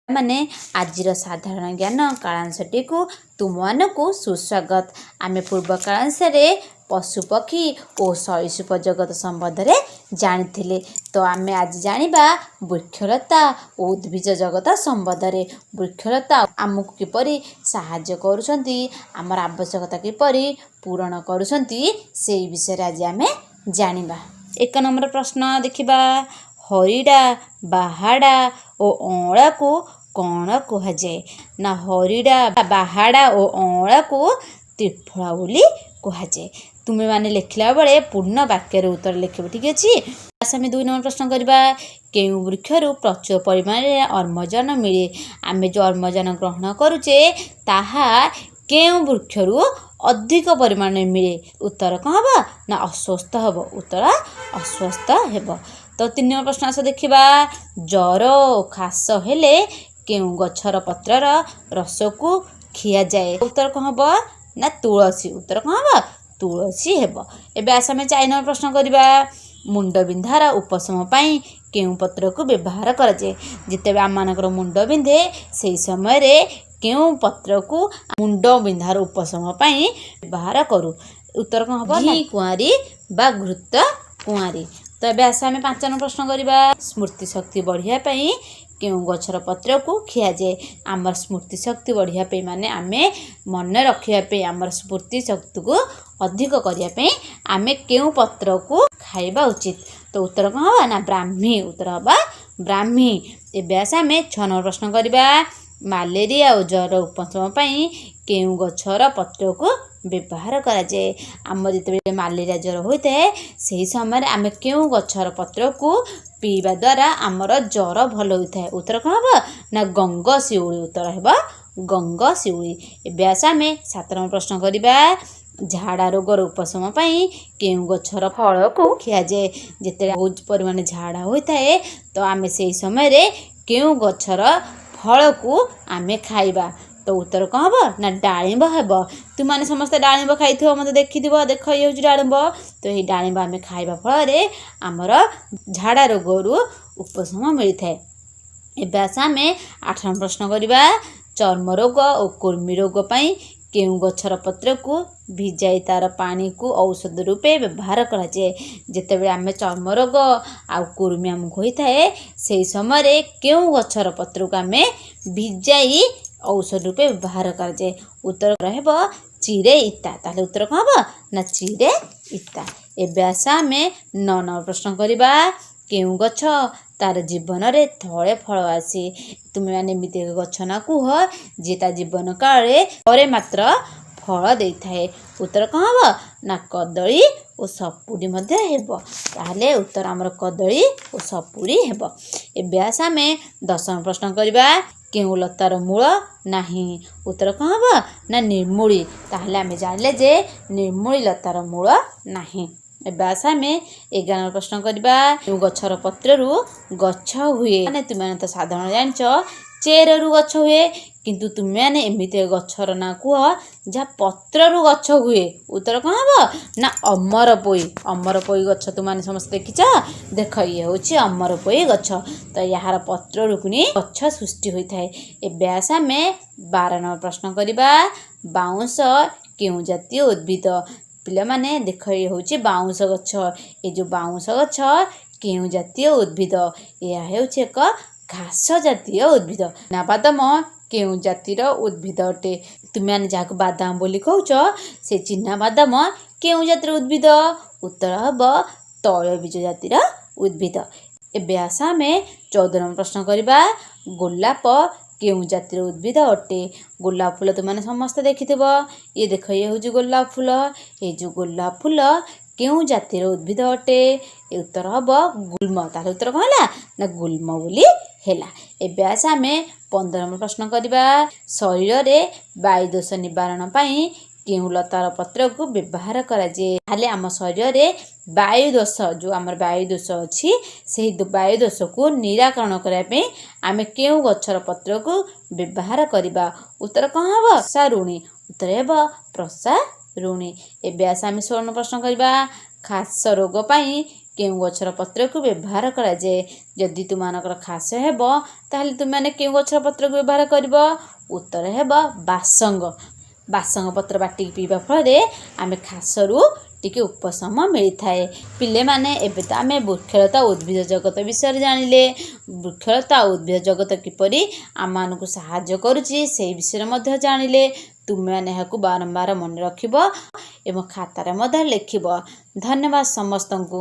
ମାନେ, ଆଜିର ସାଧାରଣ ଜ୍ଞାନ କାଳାଂଶଟିକୁ ତୁମମାନଙ୍କୁ ସୁସ୍ୱାଗତ। ଆମେ ପୂର୍ବ କାଳାଂଶରେ ପଶୁପକ୍ଷୀ ଓ ସରୀସୃପ ଜଗତ ସମ୍ବନ୍ଧରେ ଜାଣିଥିଲେ। ତ ଆମେ ଆଜି ଜାଣିବା ବୃକ୍ଷଲତା ଓ ଉଦ୍ଭିଦ ଜଗତ ସମ୍ବନ୍ଧରେ। ବୃକ୍ଷଲତା ଆମକୁ କିପରି ସାହାଯ୍ୟ କରୁଛନ୍ତି, ଆମର ଆବଶ୍ୟକତା କିପରି ପୂରଣ କରୁଛନ୍ତି, ସେଇ ବିଷୟରେ ଆଜି ଆମେ ଜାଣିବା। 1 ନମ୍ବର ପ୍ରଶ୍ନ ଦେଖିବା। ହରିଡ଼ା, ବାହାଡ଼ା ଓ ଅଁଳାକୁ କ'ଣ କୁହାଯାଏ? ନା, ହରିଡ଼ା, ବାହାଡ଼ା ଓ ଅଁଳାକୁ ତ୍ରିଫଳା ବୋଲି କୁହାଯାଏ। ତୁମେମାନେ ଲେଖିଲା ବେଳେ ପୂର୍ଣ୍ଣ ବାକ୍ୟରେ ଉତ୍ତର ଲେଖିବ, ଠିକ୍ ଅଛି? ଆସ, ଆମେ 2 ନମ୍ବର ପ୍ରଶ୍ନ କରିବା। କେଉଁ ବୃକ୍ଷରୁ ପ୍ରଚୁର ପରିମାଣରେ ଅମ୍ଳଜାନ ମିଳେ? ଆମେ ଯେଉଁ ଅମ୍ଳଜାନ ଗ୍ରହଣ କରୁଛେ, ତାହା କେଉଁ ବୃକ୍ଷରୁ ଅଧିକ ପରିମାଣରେ ମିଳେ? ଉତ୍ତର କ'ଣ ହେବ? ନା, ଅଶ୍ୱତ୍ଥ ହେବ। ଉତ୍ତର ଅଶ୍ୱତ୍ଥ ହେବ। ତ 3 ନମ୍ବର ପ୍ରଶ୍ନ ଆସ ଦେଖିବା। ଜ୍ୱର ଓ ଖାସ ହେଲେ କେଉଁ ଗଛର ପତ୍ରର ରସକୁ ଖିଆଯାଏ? ଉତ୍ତର କ'ଣ ହେବ? ନା, ତୁଳସୀ। ଉତ୍ତର କ'ଣ ହେବ? ତୁଳସୀ ହେବ। ଏବେ ଆସ, ଆମେ 4 ନମ୍ବର ପ୍ରଶ୍ନ କରିବା। ମୁଣ୍ଡବିନ୍ଧାର ଉପଶମ ପାଇଁ କେଉଁ ପତ୍ରକୁ ବ୍ୟବହାର କରାଯାଏ? ଯେତେବେଳେ ଆମମାନଙ୍କର ମୁଣ୍ଡ ବିନ୍ଧେ, ସେହି ସମୟରେ କେଉଁ ପତ୍ରକୁ ମୁଣ୍ଡ ବିନ୍ଧାର ଉପଶମ ପାଇଁ ବ୍ୟବହାର କରୁ? ଉତ୍ତର କ'ଣ ହେବ? ଘି କୁଆଁରୀ ବା ଘୃତ କୁଆଁରୀ। ତ ଏବେ ଆସ, ଆମେ 5 ନମ୍ବର ପ୍ରଶ୍ନ କରିବା। ସ୍ମୃତି ଶକ୍ତି ବଢ଼ିବା ପାଇଁ କେଉଁ ଗଛର ପତ୍ରକୁ ଖିଆଯାଏ? ଆମର ସ୍ମୃତି ଶକ୍ତି ବଢ଼ିବା ପାଇଁ, ମାନେ ଆମେ ମନେ ରଖିବା ପାଇଁ, ଆମର ସ୍ମୃତି ଶକ୍ତିକୁ ଅଧିକ କରିବା ପାଇଁ ଆମେ କେଉଁ ପତ୍ରକୁ ଖାଇବା ଉଚିତ? ତ ଉତ୍ତର କ'ଣ ହେବ? ନା, ବ୍ରାହ୍ମୀ। ଉତ୍ତର ହେବ ବ୍ରାହ୍ମୀ। ଏବେ ଆସ, ଆମେ 6 ନମ୍ବର ପ୍ରଶ୍ନ କରିବା। ମ୍ୟାଲେରିଆ ଓ ଜ୍ୱର ଉପଶମ ପାଇଁ କେଉଁ ଗଛର ପତ୍ରକୁ ବ୍ୟବହାର କରାଯାଏ? ଆମର ଯେତେବେଳେ ମ୍ୟାଲେରିଆ ଜ୍ୱର ହୋଇଥାଏ, ସେହି ସମୟରେ ଆମେ କେଉଁ ଗଛର ପତ୍ରକୁ ପିଇବା ଦ୍ୱାରା ଆମର ଜ୍ୱର ଭଲ ହୋଇଥାଏ? ଉତ୍ତର କ'ଣ ହେବ? ନା, ଗଙ୍ଗଶିଉଳି। ଉତ୍ତର ହେବ ଗଙ୍ଗଶିଉଳି। ଏବେ ଆସ, ଆମେ 7 ନମ୍ବର ପ୍ରଶ୍ନ କରିବା। ଝାଡ଼ା ରୋଗର ଉପଶମ ପାଇଁ କେଉଁ ଗଛର ଫଳକୁ ଖିଆଯାଏ? ଯେତେବେଳେ ବହୁତ ପରିମାଣରେ ଝାଡ଼ା ହୋଇଥାଏ, ତ ଆମେ ସେହି ସମୟରେ କେଉଁ ଗଛର ଫଳକୁ ଆମେ ଖାଇବା? ତ ଉତ୍ତର କ'ଣ ହେବ? ନା, ଡାଳିମ୍ବ ହେବ। ତୁମମାନେ ସମସ୍ତେ ଡାଳିମ୍ବ ଖାଇଥିବ, ମୋତେ ଦେଖିଥିବ। ଦେଖ, ଇଏ ହେଉଛି ଡାଳିମ୍ବ। ତ ଏହି ଡାଳିମ୍ବ ଆମେ ଖାଇବା ଫଳରେ ଆମର ଝାଡ଼ା ରୋଗରୁ ଉପଶମ ମିଳିଥାଏ। ଏବେ ଆସ, ଆମେ 8 ନମ୍ବର ପ୍ରଶ୍ନ କରିବା। ଚର୍ମ ରୋଗ ଓ କୃମି ରୋଗ ପାଇଁ କେଉଁ ଗଛର ପତ୍ରକୁ ଭିଜାଇ ତାର ପାଣିକୁ ଔଷଧ ରୂପେ ବ୍ୟବହାର କରାଯାଏ? ଯେତେବେଳେ ଆମେ ଚର୍ମ ରୋଗ ଆଉ କୃମି ଆମକୁ ହୋଇଥାଏ, ସେହି ସମୟରେ କେଉଁ ଗଛର ପତ୍ରକୁ ଆମେ ଭିଜାଇ ଔଷଧ ରୂପେ ବ୍ୟବହାର କରାଯାଏ? ଉତ୍ତର ହେବ ଚିରେ ଇତା। ତାହେଲେ ଉତ୍ତର କ'ଣ ହେବ? ନା, ଚିରେ ଇତା। ଏବେ ଆସ, ଆମେ 9 ନମ୍ବର ପ୍ରଶ୍ନ କରିବା। କେଉଁ ଗଛ ତାର ଜୀବନରେ ଥରେ ଫଳ ଆସେ? ତୁମେମାନେ ଏମିତି ଏକ ଗଛ ନା କୁହ, ଯିଏ ତା ଜୀବନ କାଳରେ ଥରେ ମାତ୍ର ଫଳ ଦେଇଥାଏ। ଉତ୍ତର କ'ଣ ହେବ? ନା, କଦଳୀ ଓ ସପୁରୀ ମଧ୍ୟ ହେବ। ତାହେଲେ ଉତ୍ତର ଆମର କଦଳୀ ଓ ସପୁରୀ ହେବ। ଏବେ ଆସ, ଆମେ 10 ନମ୍ବର ପ୍ରଶ୍ନ କରିବା। କେଉଁ ଲତାର ମୂଳ ନାହିଁ? ଉତ୍ତର କ'ଣ ହେବ? ନା, ନିର୍ମୂଳି। ତାହେଲେ ଆମେ ଜାଣିଲେ ଯେ ନିର୍ମୂଳି ଲତାର ମୂଳ ନାହିଁ। ଏବେ ଆସ, ଆମେ 11 ନମ୍ବର ପ୍ରଶ୍ନ କରିବା। କେଉଁ ଗଛର ପତ୍ରରୁ ଗଛ ହୁଏ? ମାନେ ତୁମେମାନେ ତ ସାଧାରଣ ଜାଣିଛ, ଚେରରୁ ଗଛ ହୁଏ। କିନ୍ତୁ ତୁମେମାନେ ଏମିତି ଏକ ଗଛର ନାଁ କୁହ, ଯାହା ପତ୍ରରୁ ଗଛ ହୁଏ। ଉତ୍ତର କ'ଣ ହେବ? ନା, ଅମରପୋଇ। ଅମରପୋଇ ଗଛ ତୁମମାନେ ସମସ୍ତେ ଦେଖିଛ। ଦେଖ, ଇଏ ହେଉଛି ଅମରପୋଇ ଗଛ। ତ ଏହାର ପତ୍ରରୁ ପୁଣି ଗଛ ସୃଷ୍ଟି ହୋଇଥାଏ। ଏବେ ଆସ, ଆମେ 12 ନମ୍ବର ପ୍ରଶ୍ନ କରିବା। ବାଉଁଶ କେଉଁ ଜାତୀୟ ଉଦ୍ଭିଦ? ପିଲାମାନେ ଦେଖ, ଇଏ ହେଉଛି ବାଉଁଶ ଗଛ। ଏ ଯେଉଁ ବାଉଁଶ ଗଛ କେଉଁ ଜାତୀୟ ଉଦ୍ଭିଦ? ଏହା ହେଉଛି ଏକ ଘାସ ଜାତୀୟ ଉଦ୍ଭିଦ। ଚିନାବାଦାମ କେଉଁ ଜାତିର ଉଦ୍ଭିଦ ଅଟେ? ତୁମେମାନେ ଯାହାକୁ ବାଦାମ ବୋଲି କହୁଛ, ସେ ଚିନାବାଦାମ କେଉଁ ଜାତିର ଉଦ୍ଭିଦ? ଉତ୍ତର ହେବ ତୈଳବୀଜ ଜାତିର ଉଦ୍ଭିଦ। ଏବେ ଆସ, ଆମେ 14 ନମ୍ବର ପ୍ରଶ୍ନ କରିବା। ଗୋଲାପ କେଉଁ ଜାତିର ଉଦ୍ଭିଦ ଅଟେ? ଗୋଲାପ ଫୁଲ ତୁମେମାନେ ସମସ୍ତେ ଦେଖିଥିବ। ଇଏ ଦେଖ, ଇଏ ହେଉଛି ଗୋଲାପ ଫୁଲ। ଏଇ ଯେଉଁ ଗୋଲାପ ଫୁଲ କେଉଁ ଜାତିର ଉଦ୍ଭିଦ ଅଟେ? ଏ ଉତ୍ତର ହେବ ଗୁଳ୍ମ। ତାହେଲେ ଉତ୍ତର କ'ଣ ହେଲା? ନା, ଗୁଳ୍ମ ବୋଲି ହେଲା। ଏବେ ଆସ, ଆମେ 15 ନମ୍ବର ପ୍ରଶ୍ନ କରିବା। ଶରୀରରେ ବାୟୁଦୋଷ ନିବାରଣ ପାଇଁ କେଉଁ ଲତାର ପତ୍ରକୁ ବ୍ୟବହାର କରାଯାଏ? ତାହେଲେ ଆମ ଶରୀରରେ ବାୟୁ ଦୋଷ, ଯେଉଁ ଆମର ବାୟୁ ଦୋଷ ଅଛି, ସେହି ବାୟୁ ଦୋଷକୁ ନିରାକରଣ କରିବା ପାଇଁ ଆମେ କେଉଁ ଗଛର ପତ୍ରକୁ ବ୍ୟବହାର କରିବା? ଉତ୍ତର କ'ଣ ହେବ? ପ୍ରସାରୁଣୀ। ଉତ୍ତର ହେବ ପ୍ରସାରୁଣୀ। ଏବେ ଆସ, ଆମେ 16 ପ୍ରଶ୍ନ କରିବା। ଖାସ ରୋଗ ପାଇଁ କେଉଁ ଗଛର ପତ୍ରକୁ ବ୍ୟବହାର କରାଯାଏ? ଯଦି ତୁମମାନଙ୍କର ଖାସ ହେବ, ତାହେଲେ ତୁମେମାନେ କେଉଁ ଗଛର ପତ୍ରକୁ ବ୍ୟବହାର କରିବ? ଉତ୍ତର ହେବ ବାସଙ୍ଗ। ବାସଙ୍ଗ ପତ୍ର ବାଟିକି ପିଇବା ଫଳରେ ଆମେ ଖାସରୁ ଟିକେ ଉପଶମ ମିଳିଥାଏ। ପିଲେମାନେ, ଏବେ ତ ଆମେ ବୃକ୍ଷଲତା ଉଦ୍ଭିଦ ଜଗତ ବିଷୟରେ ଜାଣିଲେ। ବୃକ୍ଷଲତା ଉଦ୍ଭିଦ ଜଗତ କିପରି ଆମମାନଙ୍କୁ ସାହାଯ୍ୟ କରୁଛି, ସେଇ ବିଷୟରେ ମଧ୍ୟ ଜାଣିଲେ। ତୁମେମାନେ ଏହାକୁ ବାରମ୍ବାର ମନେ ରଖିବ ଏବଂ ଖାତାରେ ମଧ୍ୟ ଲେଖିବ। ଧନ୍ୟବାଦ ସମସ୍ତଙ୍କୁ।